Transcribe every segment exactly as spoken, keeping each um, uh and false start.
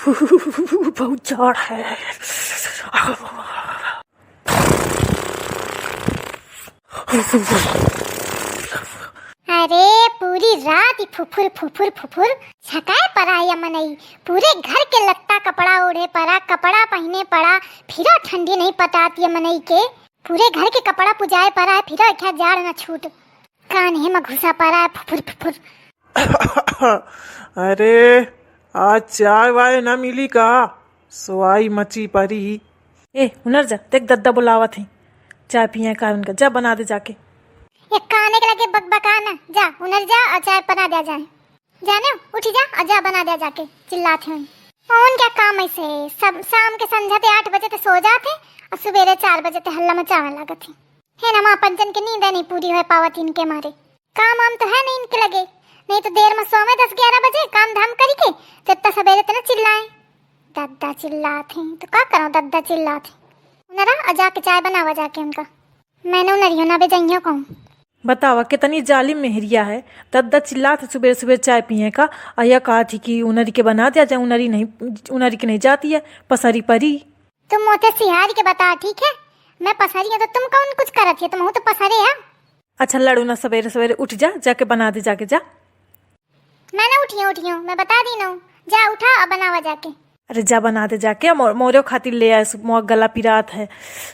बहुत जाड़ है। अरे, पूरी रात ही फुफुर, फुफुर, फुफुर छकाए परा या मनई। पूरे घर के लत्ता कपड़ा ओढ़े परा, कपड़ा पहिने परा, फिरो ठंडी नहीं पटात या मनई के। पूरे घर के कपड़ा पुजाए परा है, फिरो एक जाड़ न छूट। कान हे म घुसा परा है, फुफुर, फुफुर। अरे, आज चाय वाय ना मिली का? सोवाई मची परी। ए, उनर जा, देख दद्दा बुलावत हैं। चाय पिए का उनका, जा बना दे जाके। एक काने के लगे बकबका ना, जा उनर जा और चाय बना दे जाए। जाने, उठी जा और जा बना दे जाके, चिल्लात हैं। और उनका काम ऐसे, सब शाम के संझा ते आठ बजे ते सो जात हैं और सुबेरे चार बजे ते हल्ला मचावे लागत हैं। हे ना माँ, पंचन के नींद नहीं पूरी हो पावत इनके मारे। काम वाम तो है नहीं इनके लगे, नहीं तो देर में सोवे दस ग्यारह बजे काम धाम करी के, तो इतना सवेरे इतना चिल्लाए। दद्दा चिल्लात हैं, तो का करो, दद्दा चिल्लात हैं। उनरा, आ जाके चाय बनावा जाके उनका। मैंने उनरियो ना बेजाइयो कहूँ। बतावा, कितनी जालिम मेहरिया है। दद्दा चिल्लात है सुबह सुबह चाय पिए का, आ या कहा थी कि उनरी के बना दिया जाए, उनरी नहीं, उनरी के नहीं जाती है, पसरी परी। तुम मोते सिहारी के बता, ठीक है? मैं पसरी है तो तुम कौन कुछ करत है, तुम हो तो पसरे है। अच्छा लड़ू ना, सवेरे सवेरे उठ जा, जाके बना दे जाके जा। मैं ना उठियो, उठियो, मैं बता दी ना। जा उठा और बनावा जाके। अरे जा बना दे जाके, मो-, मोरे खातिर ले आए, सु-, मोर गला पिरात है,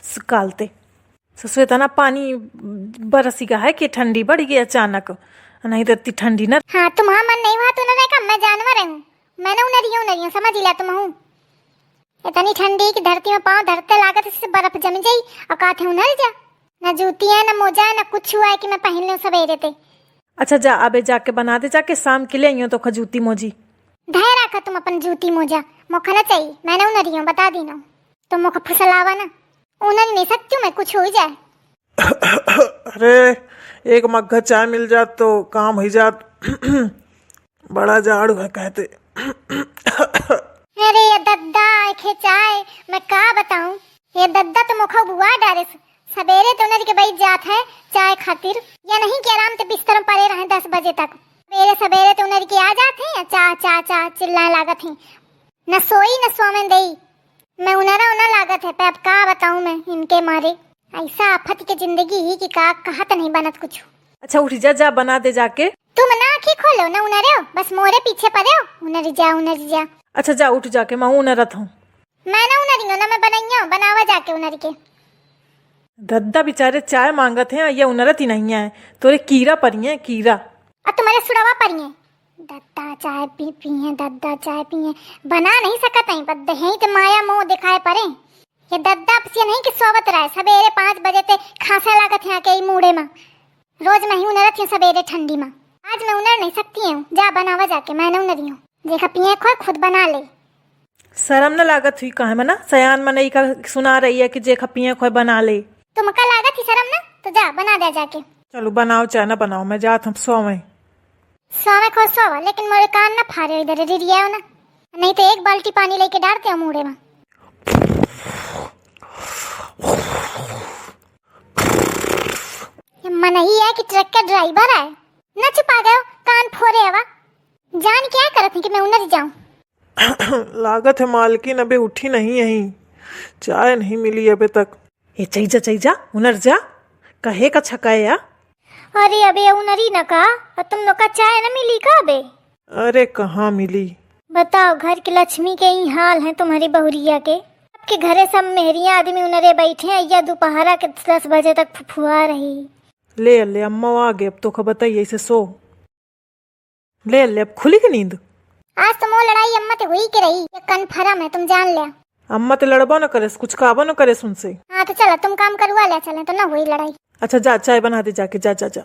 सुकालते। ससुर इतना पानी बरसी का है कि ठंडी बढ़ गई अचानक, नहीं तो इतनी ठंडी ना। हाँ, तुम्हारा मन नहीं हुआ तो ना का, मैं जानवर हूँ, मैं ना उनरियो, उनरियो, समझ लिया तुम हूँ। इतनी ठंडी कि धरती में पाँव धरते लागत है, जैसे बर्फ जम जाई। और कहते हैं, "उनर जा, ना जूती है, ना मोजा है, ना कुछ हुआ है कि मैं पहन लूँ सवेरे ते।" अच्छा जा, अबे जाके बना दे, जाके शाम के ले आइयो तो खा जूती मोजी। धै रखा तुम अपन जूती मोजा, मोखा ना चाहिए, मैं ना उनरियो, बता दी ना। तो मोखा फुसलावा ना, उनर नहीं सकती मैं, कुछ हो ही जाए। अरे, एक मग्घा चाय मिल जात तो काम हो जात। बड़ा जाड़ू है कहते। अरे ये दद्दा, एखे चाय मैं का बताऊं, ये दद्दा तो मोखा बुआ डारे। सवेरे तो उनर के बैठ जात है चाय खातिर, या नहीं कि आराम से बिस्तर में पड़े रहे दस बजे तक। सवेरे सवेरे तो उनर के आ जात है, चा चा चा चिल्लाए लागत है। न सोई न सोवन देई। मैं उनरा उना लागत है पे, अब का बताऊं मैं इनके मारे। ऐसा आफत के जिंदगी ही कि का कहत नहीं बनत कुछ। अच्छा उठ जा, जा बना दे जाके। तुम ना आँखी खोलो ना उनरे हो, बस मोरे पीछे पड़े हो, उनर जा, उनर जा। अच्छा जा उठ जाके, मैं उनरत हूँ। मैं ना उनरी हूँ ना, मैं बनैया हूँ, बनावा जाके उनर के। दद्दा बेचारे चाय मांगत हैं, ये उनरत ही नहीं है, तोरे कीरा परिए कीरा। और तुम्हारे सुड़वा परिए। दद्दा चाय पी, पिए, दद्दा चाय पिए। बना नहीं सकत हैं, पर दहें ते माया मोह दिखाए पड़े। ये दद्दा पसिया नहीं कि सोवत रहे, सवेरे पाँच बजे ते खांसे लागत है आके ई मूड़े में। रोज मैं ही उनरत हूँ सवेरे ठंडी में। आज मैं उनर नहीं सकती हूँ, जा बनावा जाके, मैं ना उनरी हूँ। जेखा पिए खोए खुद बना ले। शर्म न लागत हुई काहे मना, सयान मनई का सुना रही है कि जेखा पिए खोए बना ले। तुमका लागत ही शर्म ना, तो जा बना दे जाके। चलो बनाओ चाहे ना बनाओ, मैं जात हम सोवे। सोवे खो सोवा, लेकिन मोरे कान ना फारे इधर रिरियाओ ना, नहीं तो एक बाल्टी पानी लेके डालते हो मूड़े में। ये मनई है कि ट्रक का ड्राइवर है? ना छुपा गयो, कान फोरे हवा। जान क्या करत है कि मैं उनर जाऊं? लागत है मालकिन अबे उठी नहीं यहीं, चाय नहीं मिली अबे तक। ए चई जा, चई जा, उनर जा, कहे का छकाए या? अरे अबे उनरी न का, और तुम लोग का चाय न मिली का बे? अरे कहाँ मिली? बताओ, घर की लक्ष्मी के ही हाल है तुम्हारी बहुरिया के। आपके घरे सब मेहरिया आदमी उनरे बैठे हैं, या दोपहरा के दस बजे तक फुफुआ रही। ले ले अम्मा आ गए, अब तो खा बताइए इसे सो। ले ले, अब खुली के नींद? आज तो मोर लड़ाई अम्मा ते हुई के रही, ये कन्फर्म है, तुम जान लिया। अम्मा ते लड़बो न करेस, कुछ कहबो न करेस उनसे। हाँ तो चला, तुम काम करवा लिया, चले तो ना हुई लड़ाई। अच्छा जा, चाय बना दे जाके, जा जा जा।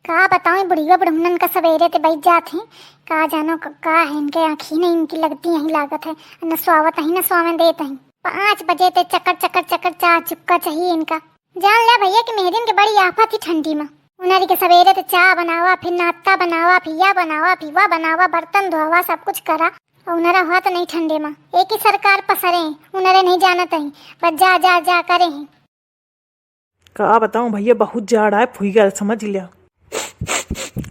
का बताऊँ, बुढ़िया बुढ़मुनन का सवेरे ते बैठ जात हैं, का जानो क-, का है इनके आँखी नहीं इनकी लगती यहीं लागत है, न सोवत ही न सोवे देत ही। पाँच बजे ते चकर चकर चकर चार चुक्का चाहिए इनका। जान ले भैया कि मेहरिन के बड़ी आफत ही ठंडी में। उनरी के सवेरे ते चाह बनावा, फिर नाश्ता बनावा, फिर या बनावा, फिर वा बनावा, बर्तन धोवा, सब कुछ करा। और उनरा हुआ तो नहीं ठंडे में। एक ही सरकार पसरे हैं, उनरे नहीं जानत ही, बस जा, जा, जा करे हैं। का बताऊं भैया, बहुत जाड़ आए, फुई गल समझ लिया।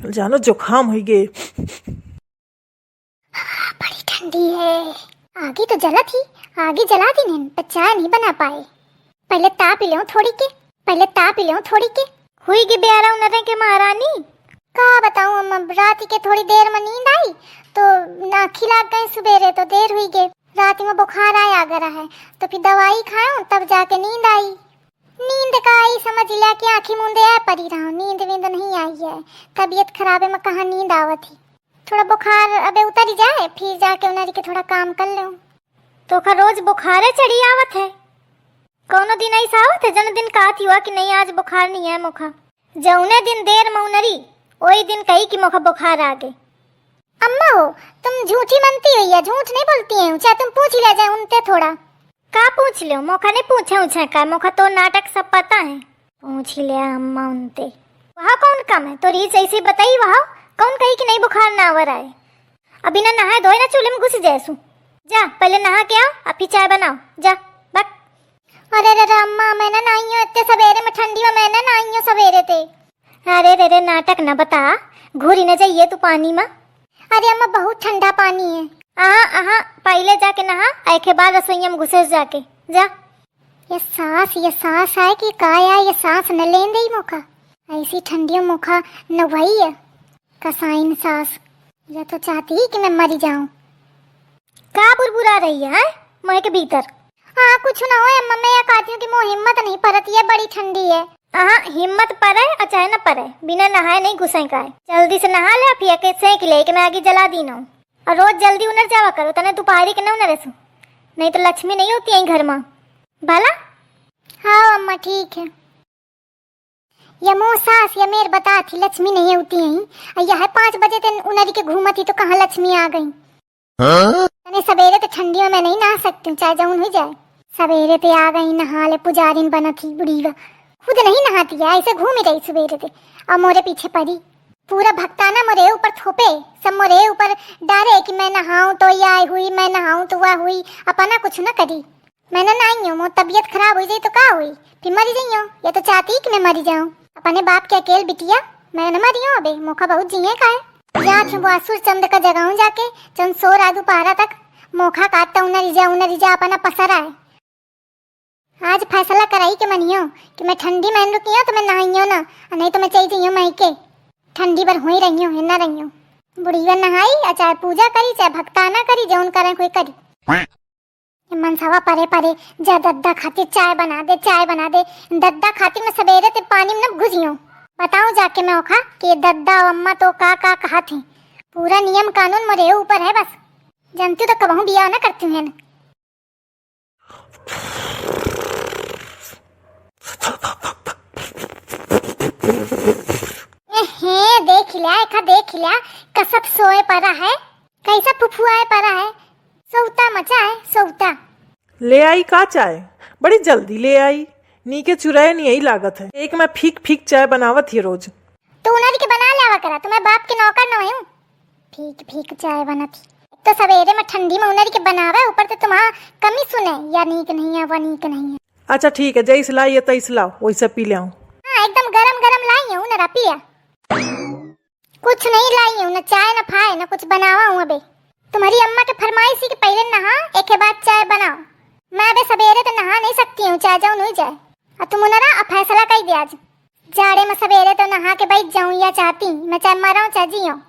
जानो जुकाम हुई गे। बड़ी ठंडी है। आगी तो जलत ही, आगी जला दीन, पर चाय नहीं बना पाए। पहिले ताप लेओ थोड़ी के, पहिले ताप लेओ थोड़ी के। हुई गे बेरा उनरे के महारानी। का बताऊं अम्मा, रात के थोड़ी देर में नींद आई, तो नाखी लाग गए, सुबेरे तो देर हुई गे। रात में बुखार आया अगर है, तो फिर दवाई खायो, तब जाके नींद आई। नींद का आई, समझ लिया कि आँखी मूंदे आए पड़ी रहो, नींद वींद नहीं आई है। तबीयत खराबे में कहाँ नींद आवत ही। थोड़ा बुखार अबे उतरी जाए, फिर जाके उनरी के थोड़ा काम कर लेओ। तोका रोज बुखारे चढ़ी आवत है। कौनो दिन ऐसा आवत है, जौन दिन कहत हुआ कि नहीं, आज बुखार नहीं है मोका। जौने दिन देर में उनरी, वही दिन कही कि मोका बुखार आ गए। अम्मा हो, तुम झूठी मनती हो या झूठ नहीं बोलती हैं, चाहे तुम पूछ लिया जाए उनते थोड़ा। का पूछ लियो? मोका नहीं पूछे उछे का, मोका तो नाटक सब पता है। पूछ लिया अम्मा उनते। वहाँ कौन काम है? तो रीस ऐसे बताई वहाँ, कौन कही कि नहीं बुखार ना आवर आए? अभी ना नहाए धोए ना चूल्हे में घुस जाए सु। जा, पहले नहा के आओ, अभी चाय बनाओ, जा, बक। अरे रे रे अम्मा, मैं ना नहाई हूँ इतने सवेरे में, ठंडी में मैं ना नहाई हूँ सवेरे ते। अरे रे रे, नाटक न बता, घुरी न जाइए तू पानी में। अरे अम्मा, बहुत ठंडा पानी है। आहा, आहा, पहले जाके नहा, एके बाद रसोईया में घुसे जाके, जा। ये सास, ये सास है कि का है, ये सास न लेन दे मोका। ऐसी ठंडियों मोका न वही है। कसाइन सास, ये तो चाहती ही कि मैं मरी जाऊं। का बुरबुरा रही है, हैं? मोहे के भीतर। हाँ, कुछ ना हो अम्मा, मैं ये कहती हूँ कि मोह हिम्मत नहीं परत, ये बड़ी ठंडी है। हाँ, हिम्मत परे और चाहे न परे, बिना नहाए नहीं घुसे का है। जल्दी से नहा ले, फिर के सेंक ले कि मैं आगे जला दी ना। और रोज जल्दी उनर जावा करो, तने दोपहरी के ना उनरे सु, नहीं तो लक्ष्मी नहीं होती है घर में। भला? हाँ अम्मा, ठीक है। या मोर सास या मेर बता थी, लक्ष्मी नहीं होती है। आ यह पाँच बजे ते उनरी के घूमत ही तो कहाँ लक्ष्मी आ गई? हाँ? तने सवेरे तो ठंडियों में नहीं नहा सकती हूँ, चाहे जौन हुई जाए। सवेरे ते आ गई, नहा ले, पुजारिन बनत ही बुढ़ीवा। खुद नहीं नहाती है, ऐसे घूमी रही सवेरे ते। और मोरे पीछे पड़ी। पूरा भक्ताना मोरे ऊपर थोपे, सब मोरे ऊपर डारे कि मैं नहाऊं तो या हुई, मैं नहाऊं तो वह हुई, अपना कुछ न करी। मैं ना नाई हूँ, मोर तबीयत खराब हुई जाई तो का हुई? फिर मरी जाइयो, या तो चाहती कि मैं मरी जाऊँ। अपने बाप के अकेल बिटिया, मैं न मरी हूँ अबे, मोका बहुत जिए का है। जात हूँ वो असुर चंद का जगाऊँ जाके, जौन सो रहा दोपहरा तक, मोखा काटता उनरी जा, उनरी जा अपना पसरा है। आज फैसला कराई के मनियो कि मैं ठंडी में रुकियो तो मैं नहाइयो ना, और नहीं तो मैं चली जाइयो मायके। ठंडी भर हुई रहियो, हिन्ना रहियो। बुढ़िया नहाई, आ चाहे पूजा करी, चाहे भक्ताना करी, जौन करे कोई करी। ये मनसवा परे परे, जा दद्दा खातिर चाय बना दे, चाय बना दे। दद्दा खातिर मैं सवेरे ते पानी में न घुसियो। बताऊं जाके मैं ओखा कि ये दद्दा और अम्मा तो का का कहत हैं। पूरा नियम कानून मोरे ऊपर है बस। जनती तो कबहूँ बियाह न करती हैं। एहे, देख लिया, एका देख लिया, कसत सोए परा है, कैसा फुफुआए परा है, सौता मचा है, सौता। ले आई का चाय? बड़ी जल्दी ले आई। नीके चुराए नहीं आई लागत है। एक मैं फीक फीक चाय बनावत ही रोज। तू उनरी के बना लेवा करा, तुम्हें बाप के नौकर न हूँ। फीक फीक चाय बनत ही। एक तो सवेरे में ठंडी में उनरी के बनावे, ऊपर से तुम्हारा कमी सुने, या नीक नहीं है, वह नीक नहीं है। अच्छा ठीक है, जैस लाई है तैस लाओ, वैसे पी ले आऊँ। हाँ, एकदम गरम गरम लाई है, उनरा पिया। कुछ नहीं लाई हूँ, न चाय न फाय, न कुछ बनावा हूँ अबे। तुम्हारी अम्मा के फरमाइश ही कि पहले नहा, एके बाद चाय बनाओ। मैं अबे सवेरे तो नहा नहीं सकती हूँ, चाहे जौन हुई जाए। और तुम उनरा अब फैसला कई दे आज। जाड़े में सवेरे तो नहा के बैठ जाऊँ या चाहती, मैं चाहे मराऊँ चाहे जियो।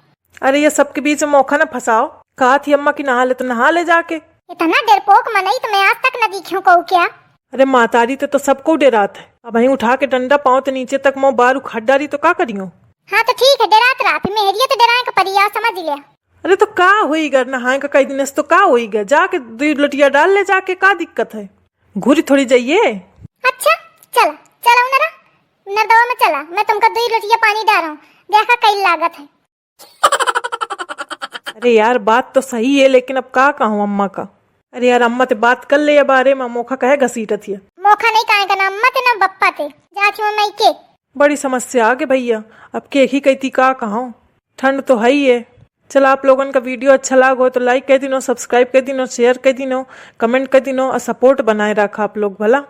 अरे ये सबके बीच में मोखा न फंसाओ। कहा थी अम्मा की नहा ले तो नहा ले जाके। इतना डरपोक मनई तो मैं आज तक न देखी हूँ कहू क्या। अरे मातारी ते तो सबको डरात है। अब वहीं उठा के डंडा पाँव ते नीचे तक मो बार उखाड़ डारी तो का करियो? हाँ तो ठीक है, डरात रहा, फिर मेहरिया तो डराए का परी, आओ समझ लिया। अरे तो का होई गर नहाए का कई दिन से तो का होई गर, जाके दुई लोटिया डाल ले जाके, का दिक्कत है? घूरी थोड़ी जाइए। अच्छा, चला, चला उनरा, नरदवा में चला, मैं तुमका दुई लोटिया पानी डारूँ, देखा कई लागत है। अरे यार, बात तो सही है, लेकिन अब का कहूँ अम्मा का। अरे यार, अम्मा ते बात कर ले या बारे में, मोखा कहे घसीटत हिया। मोखा नहीं कहे का ना अम्मा ते ना बप्पा ते, जात हूँ मैं के। बड़ी समस्या आ गई भैया, अब के ही कहती का कहूँ। ठंड तो है ही है। चला, आप लोगन का video अच्छा लाग हो तो like कर दिनो, subscribe कर दिनो, share कर दिनो, comment कर दिनो और support बनाए रखा आप लोग भला।